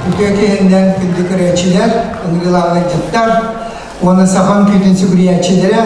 Үтүө киһиннэн күндү көрөөччүлэр, ыҥырыылаах ыалдьыттар уонна саха үҥкүүтүн сүгүрүйээччилэрэ.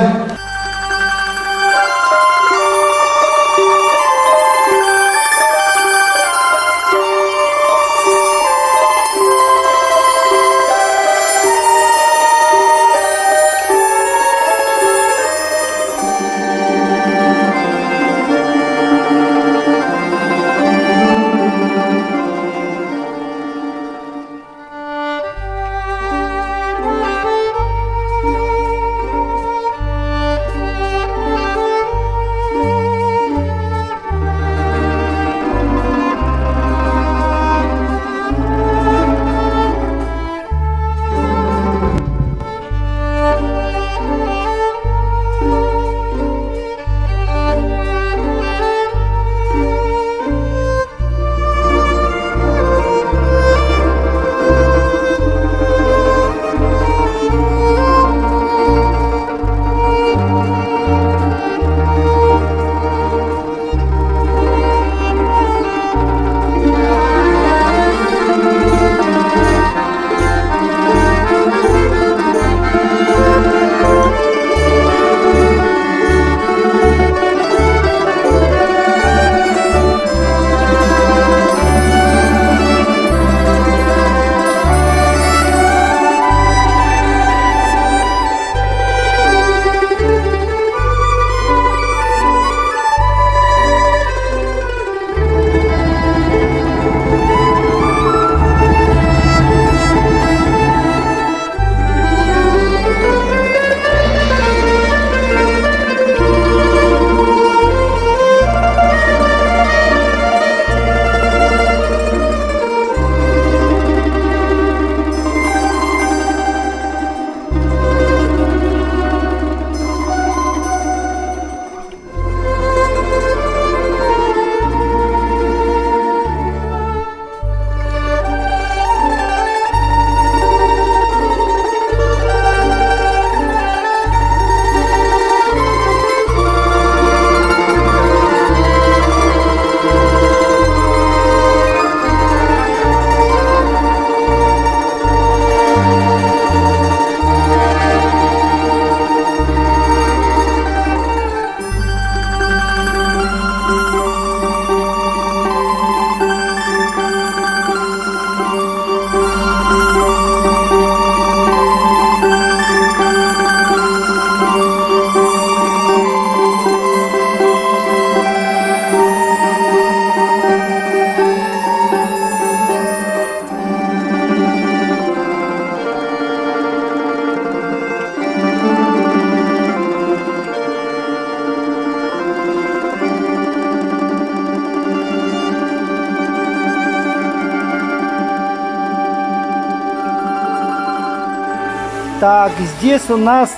Так, здесь у нас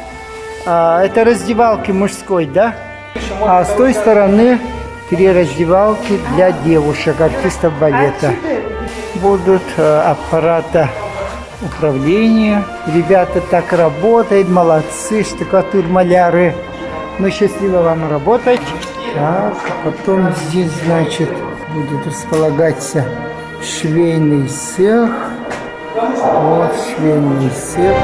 это раздевалки мужской, да? А с той стороны три раздевалки для девушек, артистов балета. Будут аппарата управления. Ребята так работают, молодцы, штукатур-маляры. Ну, счастливо вам работать. Так, потом здесь, значит, будет располагаться швейный цех. Вот швейный цех.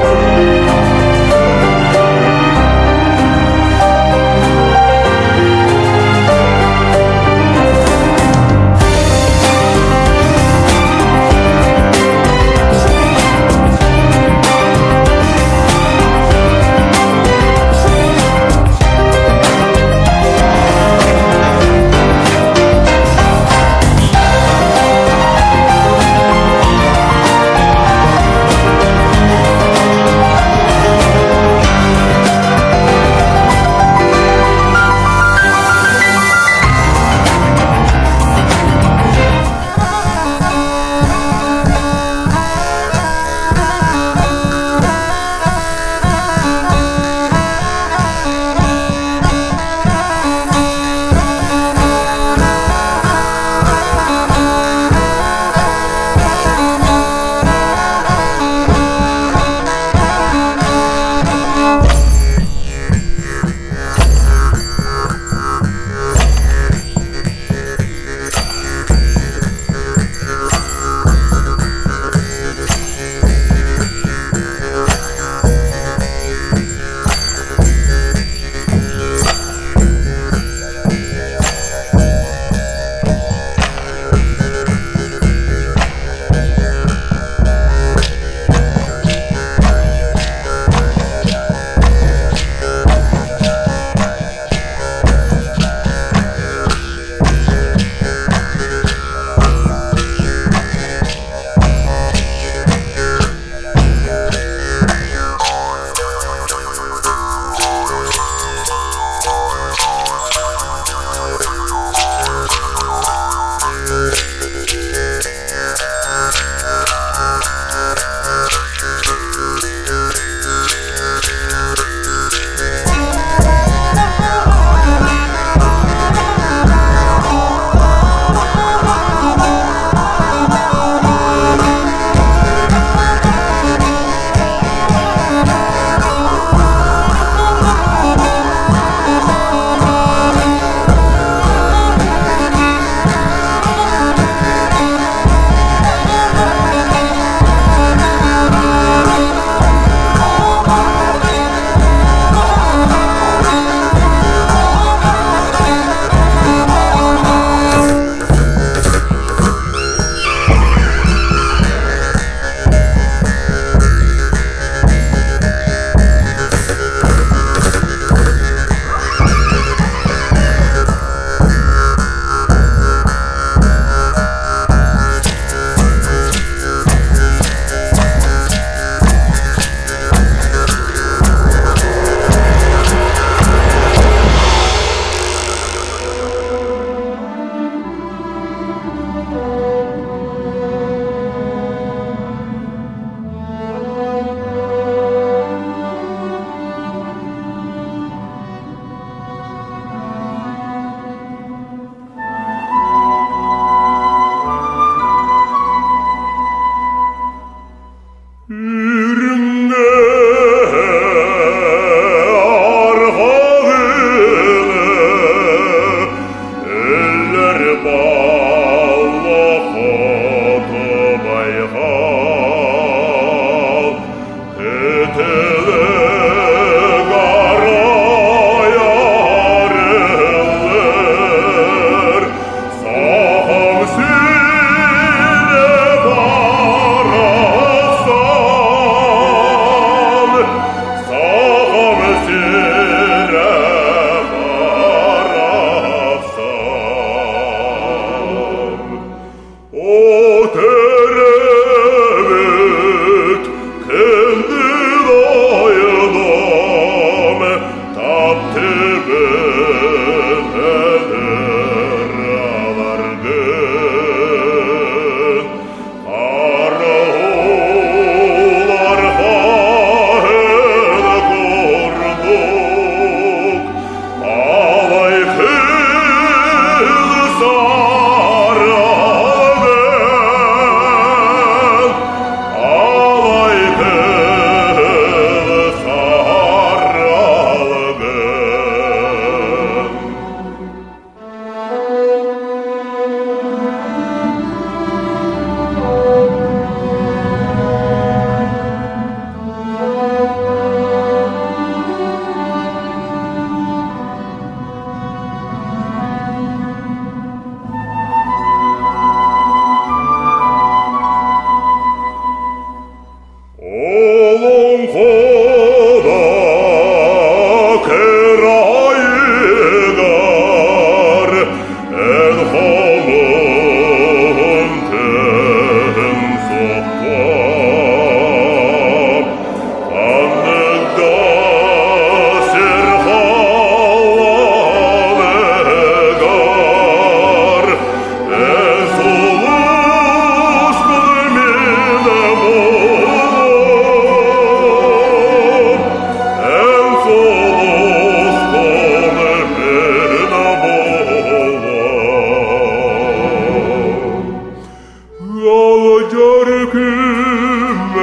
Ыалдьар күммэр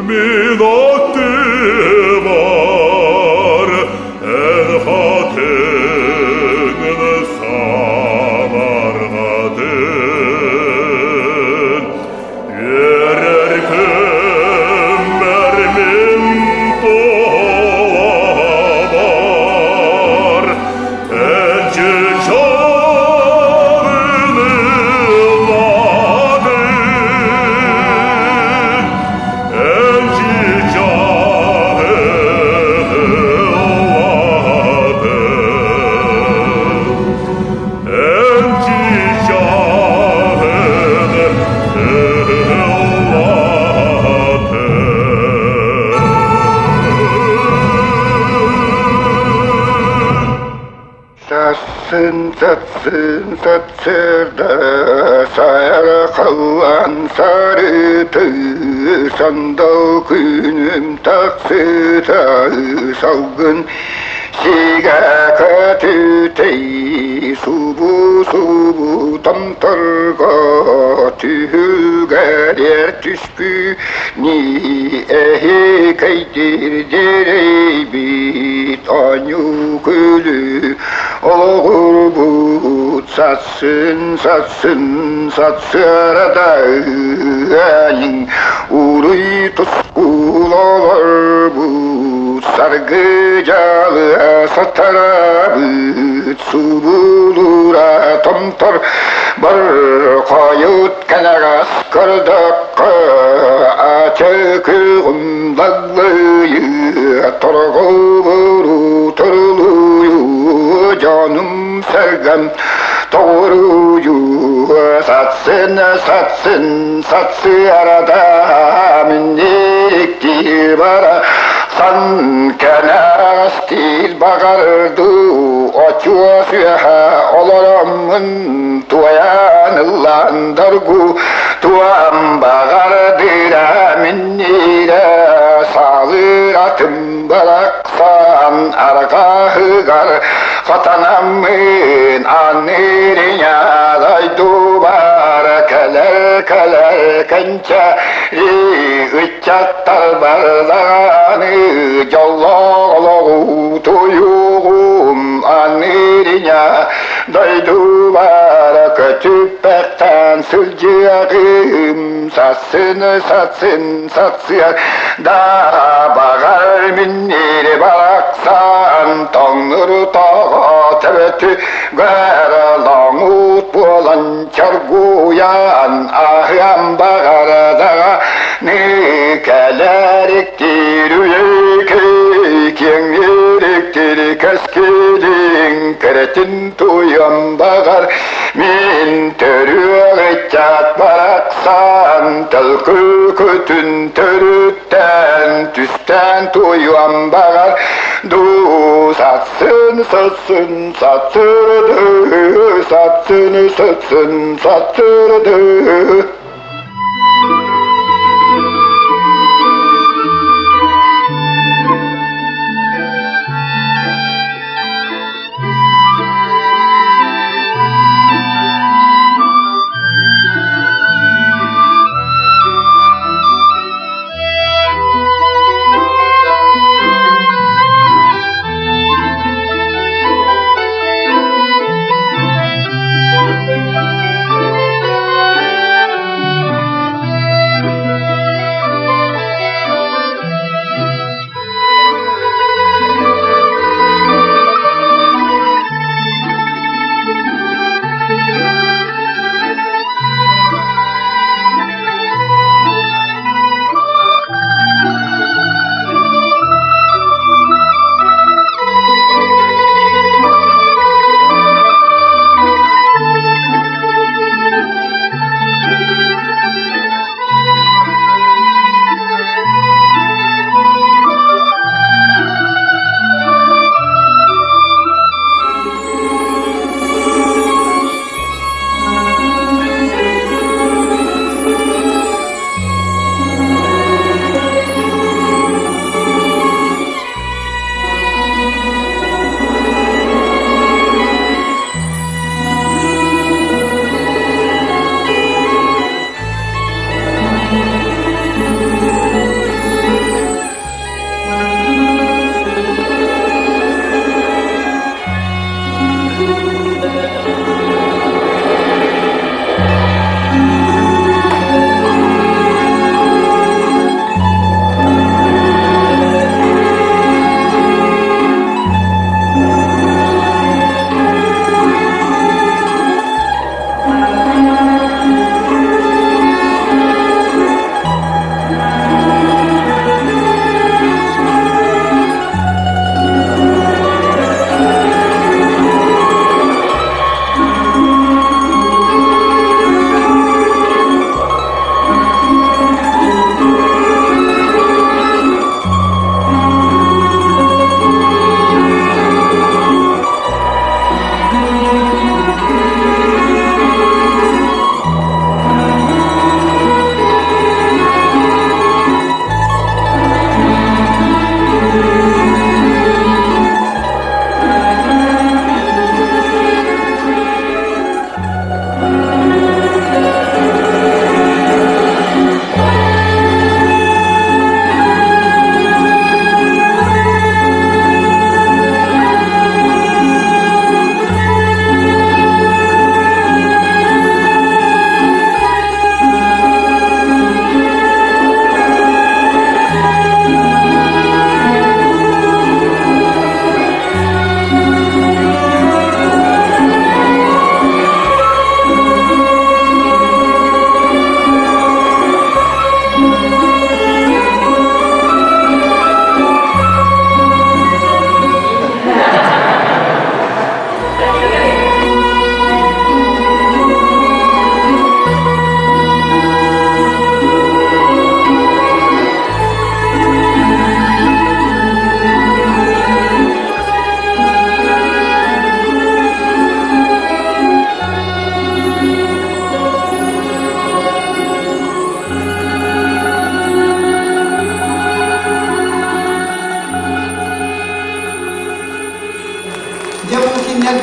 мин аттыбар эн хатыҥын санарҕатын. Үөрэр күммэр мин туолабар эн чычааҕын ыллаатын. Эн чычааҕын ыллаатын. Эн чычааҕын ыллаатын. Сассын, сассын, сарсыарда сайархаллан сарыты, сандал күнүм тахсыта, салгын сигэ көтүтэй, субу-субу томторго түһүлгэрэр түспү ни эһикэйдир дьирэйбит оонньуу күлүү олоҕурбут сассын сассын сарсыарда ыаньыҥ уруй тускул олорбут саргы дьалыа сатарабыт субулура томтор бар хойут кэнэҕэс көрдөххө ачыкыгым даллыйы торҕобуру турулуйу дьонум сэргэм тоҕуруйу сатсын сатсын сатсыарада минникти бара сан кэнэҕэстиир баҕарду очуо сүөһэ олороммун туойан ыллаан доргу туам баҕардыра миннирэ саалыыр атым барахсан арҕаһыгар хатанаммын аныриня дойдубар кэлэр кэлэр кэнчэ ыччаттар бардаҕаны дьоллоох олоҕу туйугум аныриня Дойдубара көтүппэхтэн сылдьыаҕым, сассын, сассын, сахсыар да баҕар миннири барахсан тоҥнур тоҕо төбөтүгэр лоҥут буолан чоргуйан аһыам баҕардаҕа кэлэриктиир үйэки киэҥнириктири кэскилиҥ кэрэтин туйам баҕар мин төрүөх ыччат барахсан төлкү күтүн төрүттэн түстээн туйам баҕар дуу сатсын сатсын сатсырды сатсын сатсын сатсырды.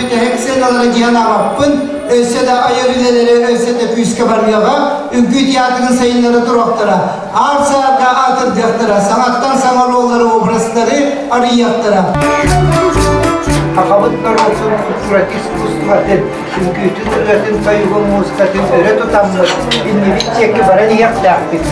бүтэһик сыаналара дьиһэн аҕаппын, өссө да айар үлэлэри өссө да күүскэ барыаҕа, үҥкүү театрын сайыннара туруохтара, аар-саарга аатырдыахтара, саҥаттан саҥа оруоллары, образтары арыйыахтара. Сахабыт норуотун культуратын искусствотын, үҥкүүтүн, ырыатын, тойугун, музыкатын өрө тутаммыт, иннибит диэки баран иһиэхтээхпит.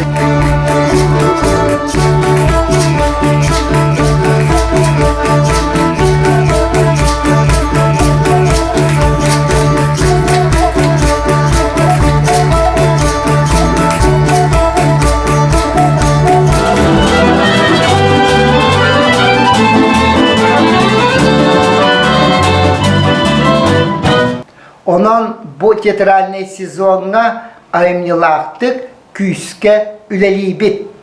Онон бу театральнай сезоҥҥа айымньылаахтык күүскэ үлэлиибит.